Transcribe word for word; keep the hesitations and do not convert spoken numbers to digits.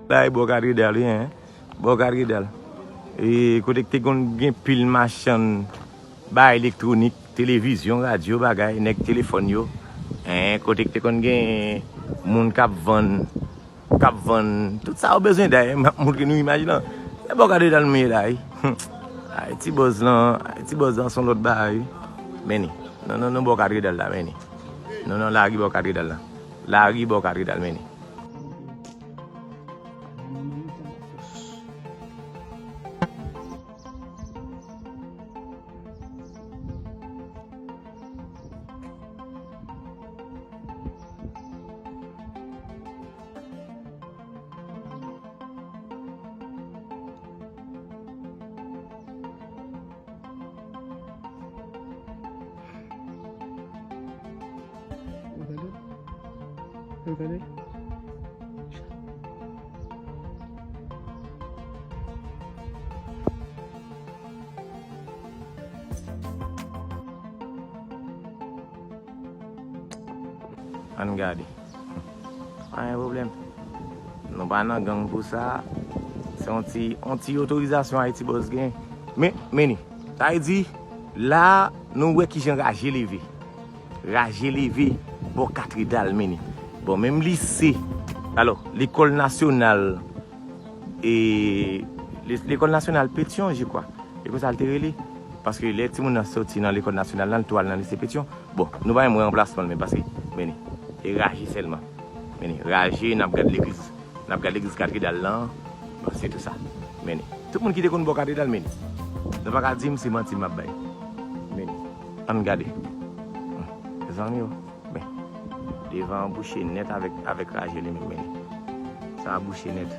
Bagay bò katedral, wi, en. Bò katedral. E kote k te konn gen pil machann bagay elektwonik, televizyon, radyo, bagay, nèg telefòn yo. En, kote k te konn gen moun k ap vann, k ap vann tout sa yo bezwen dayè, m ap montre nou imaj lan. Se bò katedral m ye la, wi. Ay, ti bòz lan, ay, ti bòz lan se yon lòt bagay, wi. Men ni. Non, non, non, bò katedral la, men ni. Non, non, lari bò katedral la. Lari bò katedral, men ni. Ou gade? Ou gade? Ann gade. Pa gen pwoblèm. Nou pa nan gang pou sa. Se yon ti, yon ti otorizasyon Ayiti Bòs gen. Men, men ni. Sa vle di, la, nou wè kijan raje leve. Raje leve bò katedral, men ni. Bon, menm lise, alò, lekòl nasyonal, e, le-, lekòl nasyonal Petyon, je kwa. E konsa l te rele. Paske lè timoun nan soti nan lekòl nasyonal la, l tou al nan lise Petyon. Bon, nou pa menm wè anplasman l menm, paske, men ni, e raje sèlman. Men ni, raje, n ap gad legliz, n ap gad legliz katedral lan, bon, se tou sa. Men ni, tout moun ki te konn bò katedral, men ni. Nou pa ka di m se manti m ap bay. Men ni, ann gade. Hmm, mezanmi o, men, devan an bouche nèt avèk, avèk raje li menm, men ni. Sa a bouche nèt.